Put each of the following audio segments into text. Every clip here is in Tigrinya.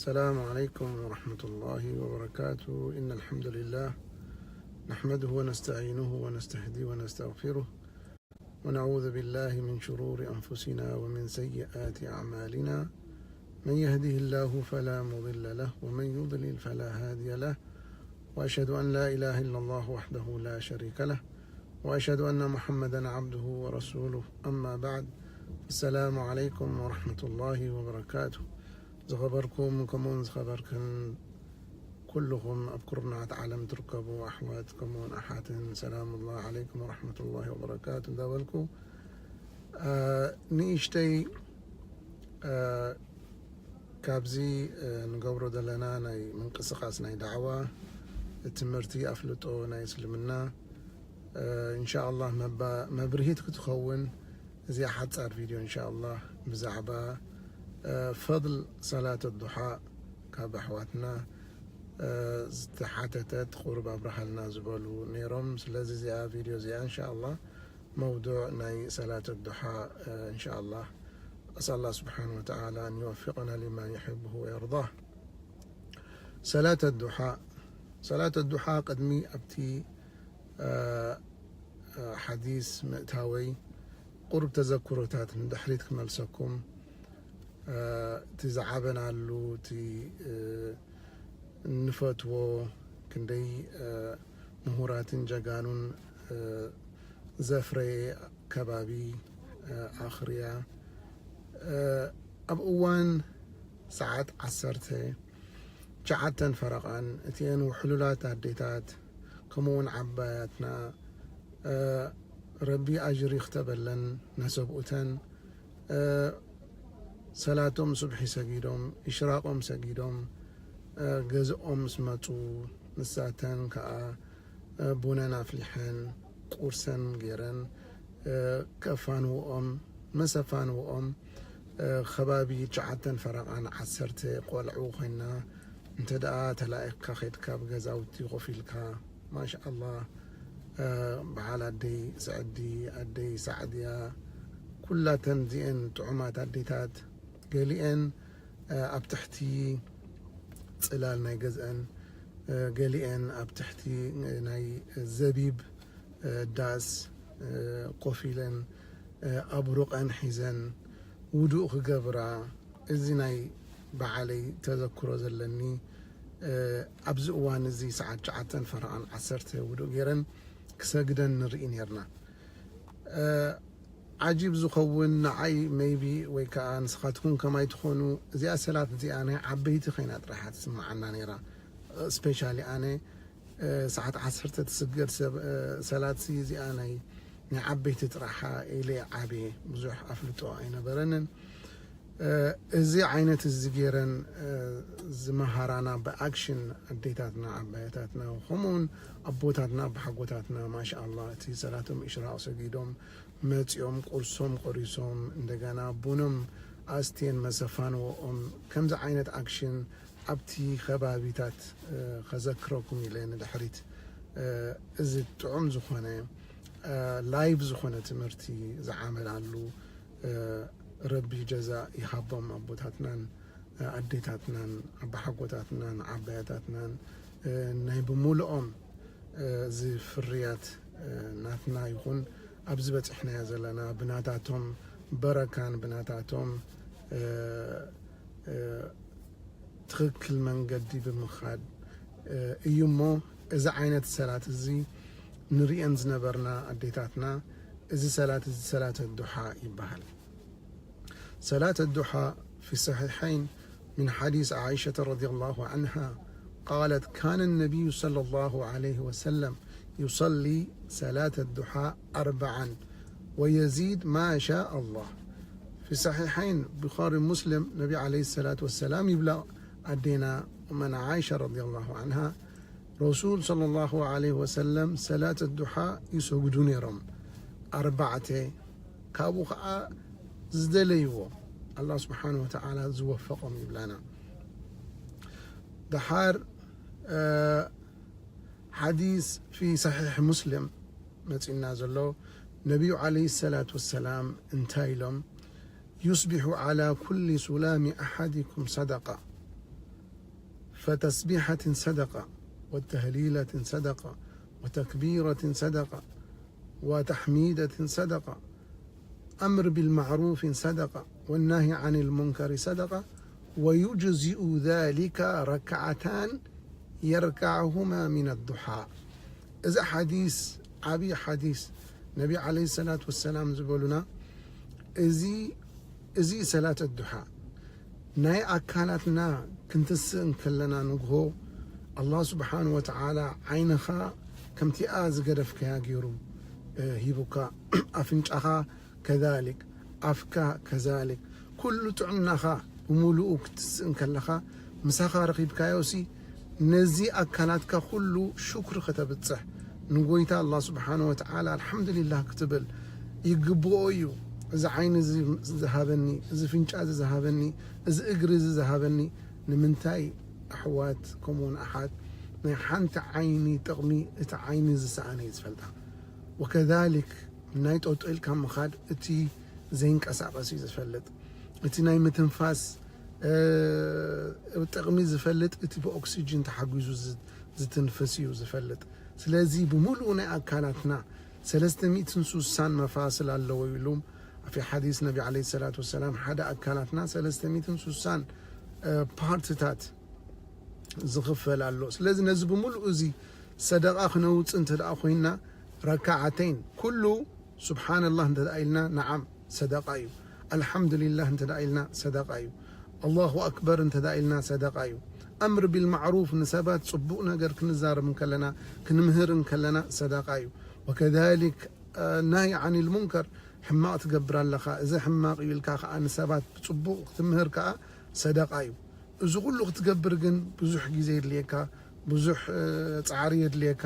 السلام عليكم ورحمة الله وبركاته. إن الحمد لله نحمده ونستعينه ونستهديه ونستغفره، ونعوذ بالله من شرور أنفسنا ومن سيئات أعمالنا. من يهده الله فلا مضل له، ومن يضلل فلا هادي له. وأشهد أن لا إله إلا الله وحده لا شريك له، وأشهد أن محمدا عبده ورسوله. أما بعد، السلام عليكم ورحمة الله وبركاته. ዝኸበርኩም ከምኡውን ዝኸበርክን ኩልኹም ኣብ ኩርናዓት ዓለም ትርከቡ ኣሕዋት ከምኡውን ኣሓትን፣ ሰላም ላህ ዓለይኩም ወረሕመቱላሂ ወበረካቱ እንዳበልኩ፣ እ፣ ንእሽተይ፣ እ፣ ካብዚ፣ እ፣ ንገብሮ ዘለና ናይ ምንቅስቃስ ናይ ዳዕዋ፣ ትምህርቲ፣ ኣፍልጦ ናይ እስልምና፣ እ፣ እንሻ ኣላህ መባ-፣ መብርሂት ክትኸውን እዚኣ ሓጻር ቪድዮ እንሻ ኣላህ ብዛዕባ፣ እ፣ ፈድል ሰላት ኣዱሓ ካብ ኣሕዋትና፣ እ፣ ዝተሓተተት ቁሩብ ኣብርሃልና ዝበሉ ነይሮም። ስለዚ እዚኣ ቪድዮ እዚኣ እንሻ ኣላህ መውዱዕ ናይ ሰላት ኣዱሓ፣ እ፣ እንሻ ኣላህ أسأل الله سبحانه وتعالى أن يوفقنا لما يحبه ويرضاه. ሰላት ኣዱሓ፣ ሰላት ኣዱሓ ቅድሚ ኣብቲ፣ እ፣ እ፣ ሓዲስ ምእታወይ ቁሩብ ተዘክሮታት ንድሕሪት ክመልሰኩም፣ እ፣ እቲ ዝዓበናሉ፣ እቲ፣ እ፣ እንፈትዎ፣ ክንደይ፣ እ፣ ምሁራትን ጀጋኑን፣ እ፣ ዘፍረየ ከባቢ፣ እ፣ ኣኽርያ፣ እ፣ ኣብ እዋን ሰዓት ዓሰርተ፣ ትሽዓተን ፈረቓን፣ እቲኤን ውሕሉላት ኣዴታት፣ ከምኡውን ዓባያትና፣ እ፣ ረቢ ኣጅሪ ክተበለን ነሰብኡተን፣ እ፣ ሰላቶም ሱብሒ ሰጊዶም፣ ኢሽራቆም ሰጊዶም፣ እ፣ ገዝኦም ምስ መጹ፣ ንሳተን ከኣ፣ እ፣ ቡነን ኣፍሊሐን፣ ቁርሰን ገይረን፣ እ፣ ከፋንውኦም፣ መሰፋንውኦም፣ እ፣ ከባቢ ትሽዓተን ፈረቓን ዓሰርተ ቆልዑ ኮይና፣ እንተ ደኣ ተላኢኽካ ኸይድካ ኣብ ገዛውቲ ኮፍ ኢልካ፣ ማሻኣላህ፣ እ፣ በዓል ኣደይ ስዕዲ፣ ኣደይ ሳዕድያ፣ ኩላተን እዚኤን ጥዑማት ኣዴታት፣ ገሊኤን፣ እ፣ ኣብ ትሕቲ ጽላል ናይ ገዝአን፣ እ፣ ገሊኤን ኣብ ትሕቲ ናይ ዘቢብ፣ እ፣ ዳስ፣ እ፣ ኮፍ ኢለን፣ እ፣ ኣብሩቐን ሒዘን ውዱእ ክገብራ፣ እዚ ናይ በዓለይ ተዘክሮ ዘለኒ፣ እ፣ ኣብዚ እዋን እዚ ሰዓት ትሽዓተን ፈረቓን ዓሰርተ ውዱእ ገይረን ክሰግደን ንርኢ ኔርና። እ፣ ዓጂብ ዝኸውን ንዓይ ሜይቢ ወይ ከኣ ንስኻትኩም ከማይ ትኾኑ፣ እዚኣ ሰላት እዚኣ ናይ ዓበይቲ ኮይና ጥራሓ ትስምዓና ነይራ። ስፔሻሊ ኣነ፣ እ፣ ሰዓት ዓሰርተ ትስገድ ሰብ-፣ እ፣ ሰላት ሲ እዚኣ ናይ፣ ናይ ዓበይቲ ጥራሓ ኢለ ዓብየ ብዙሕ ኣፍልጦ ኣይነበረንን። እ፣ እዚ ዓይነት እዚ ገይረን፣ እ፣ ዝመሃራና ብኣክሽን ኣዴታትና፣ ዓባያታትና፣ ከምኡውን ኣቦታትና፣ ኣቦሓጎታትና፣ ማሻኣላህ፣ እቲ ሰላቶም ኢሽራቅ ሰጊዶም መጺኦም፣ ቁርሶም ቆሪሶም፣ እንደገና ቡኖም ኣስትየን መሰፋንወኦም፣ ከምዚ ዓይነት ኣክሽን ኣብቲ ከባቢታት፣ እ፣ ከዘክረኩም ኢለ ንድሕሪት፣ እ፣ እዚ ጥዑም ዝኾነ፣ እ፣ ላይቭ ዝኾነ ትምህርቲ ዝዓመላሉ፣ እ፣ ረቢ ጀዛ ይሃቦም ኣቦታትናን፣ እ፣ ኣዴታትናን፣ ኣቦሓጎታትናን፣ ዓባያታትናን፣ እ፣ ናይ ብምሉኦም፣ እ፣ እዚ ፍርያት፣ እ፣ ናትና ይኹን ኣብዚ በጺሕናዮ ዘለና ብናታቶም በረካን ብናታቶም፣ እ፣ እ፣ ትኽክል መንገዲ ብምኻድ፣ እ፣ እዩ እሞ፣ እዚ ዓይነት ሰላት እዚ ንርእየን ዝነበርና ኣዴታትና፣ እዚ ሰላት እዚ ሰላት ኣዱሓ ይበሃል። ሰላት ኣዱሓ ፊ ሰሒሐይን ምን ሓዲስ ዓኢሸተ ረዲየላሁ ዓንሃ ቃለት፣ ካነ ነቢዩ ሰለላሁ ዓለይሂ ወሰለም ዩሰሊ ሰላት ኣዱሓ ኣርበዓን ወየዚድ ማ ሻ ኣላህ። ፊ ሰሒሐይን ቡኻሪ ሙስሊም፣ ነቢ ዓለይሂ ሰላት ወሰላም ይብላ ኣዴና እመና ዓይሻ ረዲየላሁ ዓንሃ፣ ረሱል ሰለላሁ ዓለይሂ ወሰለም ሰላት ኣዱሓ ይሰግዱ ነይሮም፣ ኣርባዕተ፣ ካብኡ ኸዓ ዝደለይዎ፣ ኣላህ ስብሓነ ወተዓላ ዝወፈቖም ይብላና። ደሓር፣ እ፣ ሓዲስ ፊ ሰሒሕ ሙስሊም መጺእና ዘሎ፣ ነቢዩ ዓለይሂ ሰላት ወሰላም እንታይ ኢሎም? ዩስቢሑ ዓላ ኩሊ ሱላሚ ኣሓዲኩም ሰደቃ። فتسبيحة صدقة، وتهليلة صدقة، وتكبيرة صدقة، وتحميدة صدقة، أمر بالمعروف صدقة، والنهي عن المنكر صدقة، ويجزئ ذلك ركعتان يركعهما من الضحى. እዚ ሓዲስ ዓብዪ ሓዲስ ነቢ ዓለይሂ ሰላቱ ወሰላም ዝበሉና እዚ እዚ ሰላት ኣዱሓ ናይ ኣካላትና ክንትስእ እንከለና ንግሆ ኣላህ ስብሓን ወተዓላ ዓይንኻ ከምቲኣ ዝገደፍካያ ገይሩ ሂቡካ፣ ኣፍንጫኻ ከዛሊክ፣ ኣፍካ ከዛሊክ፣ ኩሉ ጥዕናኻ ብምሉኡ ክትስእ እንከለኻ ምሳኻ ረኺብካዮሲ ነዚ ኣካላትካ ኩሉ ሹክሪ ከተብጽሕ ንጎይታ ኣላህ ስብሓን ወተዓላ ኣልሓምዱሊላህ ክትብል ይግብኦ እዩ። እዚ ዓይኒ እዚ ዝሃበኒ፣ እዚ ፍንጫ እዚ ዝሃበኒ፣ እዚ እግሪ እዚ ዝሃበኒ ንምንታይ? ኣሕዋት ከምኡውን ኣሓት ናይ ሓንቲ ዓይኒ ጥቕሚ እቲ ዓይኒ ዝሰኣነ እዩ ዝፈልጣ። ወከዛሊክ ናይ ጠጦ ኢልካ ምኻድ እቲ ዘይንቀሳቐስ እዩ ዝፈልጥ። እቲ ናይ ምትንፋስ ጥቕሚ ዝፈልጥ እቲ ብኦክሲጅን ተሓጒዙ ዝትንፍስ እዩ ዝፈልጥ። ስለዚ ብምሉኡ ናይ ኣካላትና ሰለስተ ሚእትን ሱሳን መፋስል ኣለዎ ኢሉ ኣብ ሓዲስ ነቢ ዓለይሂ ሰላቱ ወሰላም ሓደ ኣካላትና ሰለስተ ሚእትን ሱሳን ፓርትታት ዝኽፈል ኣሎ። ስለዚ ነዚ ብምሉእ እዚ ሰደቓ ክነውፅእ እንተ ደኣ ኮይንና ረካዓተይን ኩሉ ስብሓንላህ እንተ ደኣ ኢልና ነዓም ሰደቓ እዩ። ኣልሓምዱሊላህ እንተ ደኣ ኢልና ሰደቓ እዩ። ኣላሁ ኣክበር እንተ ደኣ ኢልና ሰደቓ እዩ። ኣምር ቢልማዕሩፍ ንሰባት ፅቡቕ ነገር ክንዛረብ እንከለና ክንምህር እንከለና ሰደቓ እዩ። ወከዛሊክ ናይ ዓኒል ሙንከር ሕማቕ ትገብር ኣለኻ፣ እዚ ሕማቕ እዩ ኢልካ ከዓ ንሰባት ብፅቡቕ ክትምህር ከዓ ሰደቓ እዩ። እዚ ኩሉ ክትገብር ግን ብዙሕ ግዜ የድልየካ፣ ብዙሕ ፃዕሪ የድልየካ፣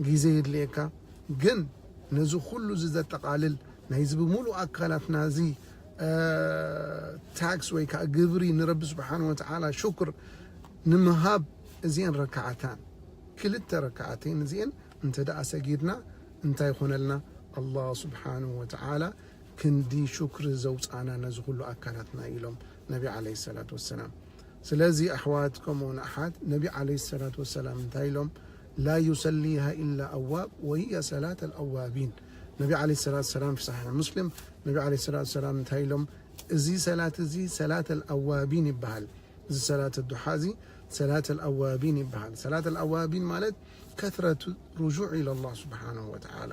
ግዜ የድልየካ። ግን ነዚ ኩሉ እዚ ዘጠቓልል ናይዚ ብምሉእ ኣካላትና እዚ ታክስ ወይ ከዓ ግብሪ ንረቢ ስብሓን ወተዓላ ሽኩር ንምሃብ እዚአን ረካዓታን ክልተ ረካዓተይን እዚአን እንተ ደኣ ሰጊድና እንታይ ይኾነልና? ኣላህ ስብሓንሁ ወተዓላ ክንዲ ሹክሪ ዘውፅኣና ነዚ ኩሉ ኣካላትና ኢሎም ነቢ ዓለይሂ ሰላቱ ወሰላም። ስለዚ ኣሕዋት ከምኡውን ኣሓት ነቢ ዓለይሂ ሰላቱ ወሰላም እንታይ ኢሎም? ላ ዩሰሊሃ ኢላ ኣዋብ ወህየ ሰላት ኣልኣዋቢን። ነቢ ዓለይሂ ሰላቱ ወሰላም ፊ ሰሒሕ ሙስሊም ነቢ ዓለይሂ ሰላቱ ወሰላም እንታይ ኢሎም? እዚ ሰላት እዚ ሰላት ኣልኣዋቢን ይበሃል። እዚ ሰላት ኣዱሓ እዚ ሰላት ኣልኣዋቢን ይበሃል። ሰላት ኣልኣዋቢን ማለት ከትረት ሩጁዕ ኢለ ኣላህ ስብሓንሁ ወተዓላ።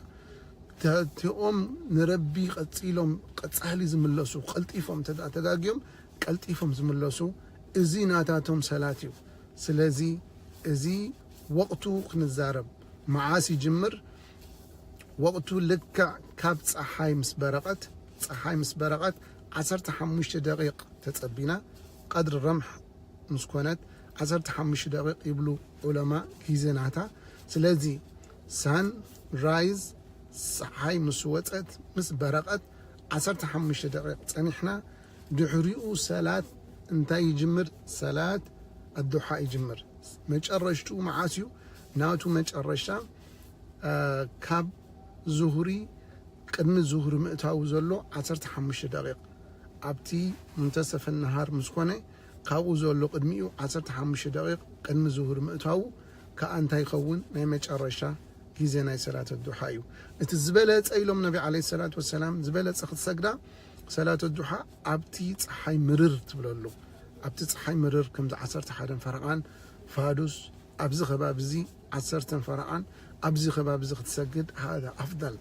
እቲኦም ንረቢ ቀፂሎም ቀፃሊ ዝምለሱ ቀልጢፎም ተጋግዮም ቀልጢፎም ዝምለሱ እዚ ናታቶም ሰላት እዩ። ስለዚ እዚ ወቕቱ ክንዛረብ መዓስ ይጅምር? ወቕቱ ልክዕ ካብ ፀሓይ ምስ በረቐት፣ ፀሓይ ምስ በረቐት ዓሰርተ ሓሙሽተ ደቂቕ ተፀቢና ቀድሪ ረምሕ ምስ ኮነት ዓሰርተ ሓሙሽተ ደቂቕ ይብሉ ዑለማ ግዜ ናታ። ስለዚ ሳን ራይዝ ፀሓይ ምስ ወፀት ምስ በረቐት ዓሰርተ ሓሙሽተ ደቂቕ ፀኒሕና ድሕሪኡ ሰላት እንታይ ይጅምር? ሰላት ኣዱሓ ይጅምር። መጨረሽትኡ መዓስ እዩ? ናቱ መጨረሻ ካብ ዙሁሪ ቅድሚ ዙሁሪ ምእታው ዘሎ ዓሰርተ ሓሙሽተ ደቂቕ ኣብቲ ሙንተሰፈ ነሃር ምስ ኮነ ካብኡ ዘሎ ቅድሚኡ ዓሰርተ ሓሙሽተ ደቂቕ ቅድሚ ዙሁሪ ምእታው ከዓ እንታይ ይኸውን? ናይ መጨረሻ ግዜ ናይ ሰላት ኣዱሓ እዩ። እቲ ዝበለፀ ኢሎም ነቢ ዓለይሂ ሰላቱ ወሰላም ዝበለፀ ክትሰግዳ ሰላት ኣዱሓ ኣብቲ ፀሓይ ምርር ትብለሉ ኣብቲ ፀሓይ ምርር ከምዚ ዓሰርተ ሓደን ፈረቓን ፋዱስ ኣብዚ ከባቢ እዚ ዓሰርተን ፈረቓን ኣብዚ ከባቢ እዚ ክትሰግድ ሃዛ ኣፍዳል።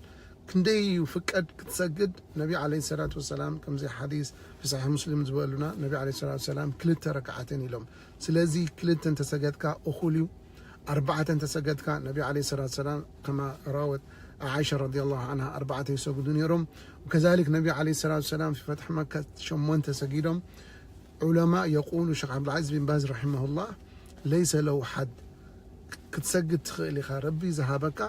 ክንደይ እዩ ፍቀድ ክትሰግድ? ነቢ ዓለይሂ ሰላቱ ወሰላም ከምዚ ሓዲስ ፊ ሰሒሕ ሙስሊም ዝበሉና ነቢ ዓለይሂ ሰላቱ ወሰላም ክልተ ረክዓተን ኢሎም። ስለዚ ክልተ እንተሰገድካ እኹል እዩ። ኣርባዕተ እንተሰገድካ ነቢ ዓለይሂ ሰላቱ ወሰላም ከማ ራወት ዓኢሻ ረዲየላሁ ዓንሃ ኣርባዕተ ይሰግዱ ነይሮም። ወከዛሊክ ነቢ ዓለይሂ ሰላቱ ወሰላም ፊ ፈትሒ መካ ሸሞንተ ሰጊዶም። ዑለማ የቁሉ ሸኽ ዓብዱልዓዚዝ ቢን ባዝ ረሒመሁላህ ለይሰ ለሁ ሓድ ክትሰግድ ትኽእል ኢኻ ረቢ ዝሃበካ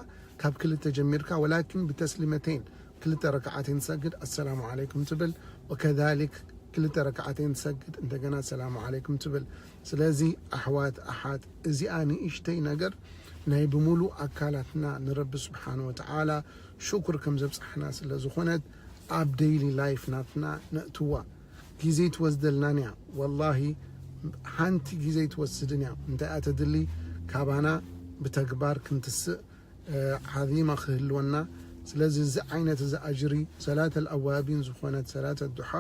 ካብ ክልተ ጀሚርካ ወላኪን ብተስሊመተይን ክልተ ረክዓተይን ትሰግድ ኣሰላሙ ዓለይኩም ትብል ወከዛሊክ ክልተ ረክዓተይን ትሰግድ እንደገና ሰላሙ ዓለይኩም ትብል። ስለዚ ኣሕዋት ኣሓት እዚኣ ንእሽተይ ነገር ናይ ብምሉእ ኣካላትና ንረቢ ስብሓን ወተዓላ ሽኩር ከም ዘብፅሓና ስለ ዝኾነት ኣብ ደይሊ ላይፍ ናትና ነእትዋ። ግዜ ትወስደልናን እያ ወላሂ። ሓንቲ ግዜ ኣይትወስድን እያ። እንታይ እያ ተድሊ? ካባና ብተግባር ክንትስእ ዓዚማ ክህልወና። ስለዚ እዚ ዓይነት እዚ ኣጅሪ ሰላት ኣልኣዋቢን ዝኾነት ሰላት ኣዱሓ፣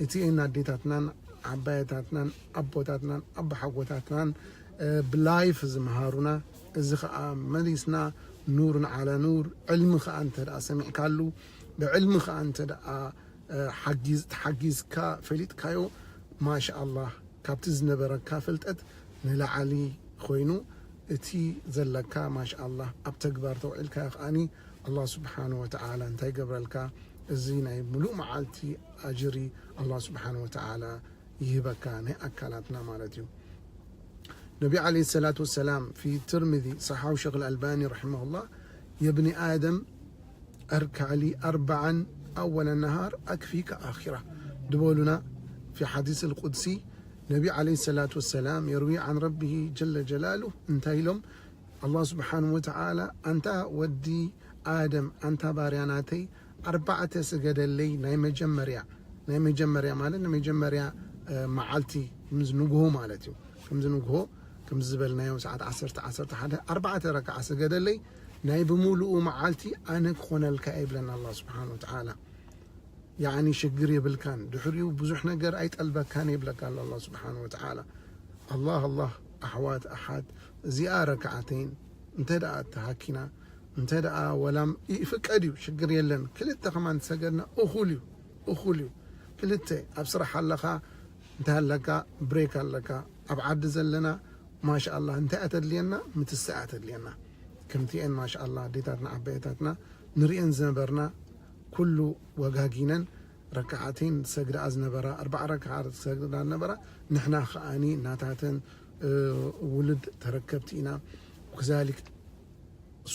እቲ ኣዴታትናን ዓባየታትናን ኣቦታትናን ኣቦሓጎታትናን ብላይፍ ዝመሃሩና፣ እዚ ከዓ መሊስና ኑርን ዓላ ኑር። ዕልሚ ከዓ እንተ ደኣ ሰሚዕካሉ፣ ብዕልሚ ከዓ እንተ ደኣ ሓጊዝ ተሓጊዝካ ፈሊጥካዮ፣ ማሻኣላህ፣ ካብቲ ዝነበረካ ፍልጠት ንላዕሊ ኮይኑ እቲ ዘለካ ማሻኣላህ ኣብ ተግባር ተውዒልካዮ ከኣኒ፣ ኣላህ ስብሓን ወተዓላ እንታይ ገብረልካ? እዚ ናይ ሙሉእ መዓልቲ ኣጅሪ ኣላህ ስብሓን ወተዓላ ይህበካ፣ ናይ ኣካላትና ማለት እዩ። ነቢ ዓለይሂ ሰላቱ ወሰላም ፊ ትርሚዚ፣ ሰሓው ሸኽ ኣልኣልባኒ ረሒመሁላህ፣ የብኒ ኣደም اركع لي أربعا أول النهار أكفيك آخرة ድበሉና። ፊ ሓዲስ ኣልቁድሲ ነቢ ዓለይሂ ሰላቱ ወሰላም የርዊ ዓን ረቢሂ ጀለ ጀላሉ እንታይ ኢሎም? ኣላህ ስብሓን ወተዓላ፣ ኣንታ ወዲ ኣደም፣ ኣንታ ባርያ ናተይ፣ ኣርባዕተ ስገደለይ። ናይ መጀመርያ፣ ናይ መጀመርያ ማለት ናይ መጀመርያ መዓልቲ፣ ከምዚ ንግሆ ማለት እዩ። ከምዚ ንግሆ ከምዚ ዝበልናዮ ሰዓት ዓሰርተ፣ ዓሰርተ ሓደ ኣርባዕተ ረክዓ ስገደለይ፣ ናይ ብምሉኡ መዓልቲ ኣነ ክኾነልካ እየ ይብለና ኣላህ ስብሓን ወተዓላ። ያዕኒ ሽግር የብልካን፣ ድሕሪኡ ብዙሕ ነገር ኣይጠልበካን ይብለካ ኣሎ ኣላህ ስብሓን ወተዓላ። ኣላህ ኣላህ ኣሕዋት ኣሓት፣ እዚኣ ረክዓተይን እንተ ደኣ ተሃኪና፣ እንተ ደኣ ወላም ይፍቀድ እዩ፣ ሽግር የለን። ክልተ ከማን ተሰገድና እኹል እዩ፣ እኹል እዩ። ክልተ ኣብ ስራሕ ኣለኻ እንታይ ኣለካ? ብሬክ ኣለካ። ኣብ ዓዲ ዘለና ማሻኣላህ እንታይ ኣተድልየና? ምትሳእ ኣተድልየና። ከምቲኤን ማሻኣላህ ኣዴታትና ዓባየታትና ንርእየን ዝነበርና ኩሉ ወጋጊነን ረክዓተይን ዝሰግዳኣ ዝነበራ፣ ኣርባዓ ረክዓ ዝሰግዳ ዝነበራ፣ ንሕና ከኣኒ ናታተን ውሉድ ተረከብቲ ኢና። ወከዛሊክ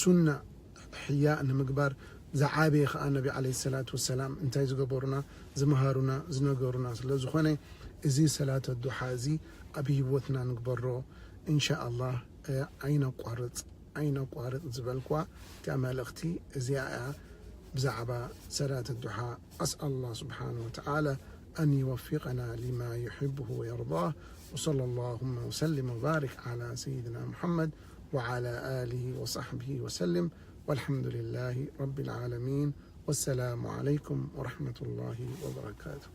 ሱና ሕያእ ንምግባር ዝዓበየ ከኣ ነቢ ዓለይሂ ሰላቱ ወሰላም እንታይ ዝገበሩና፣ ዝመሃሩና፣ ዝነገሩና ስለ ዝኾነ፣ እዚ ሰላት ኣዱሓ እዚ ኣብ ህይወትና ንግበሮ። እንሻኣላህ ኣይነቋርጽ፣ ኣይነቋርጽ ዝበልኳ እቲኣ መልእኽቲ እዚኣ እያ ብዛዕባ ሰላት ኣዱሓ። أسأل الله سبحانه وتعالى أن يوفقنا لما يحبه ويرضاه، وصلى اللهم وسلم وبارك على سيدنا محمد وعلى آله وصحبه وسلم، والحمد لله رب العالمين، والسلام عليكم ورحمة الله وبركاته.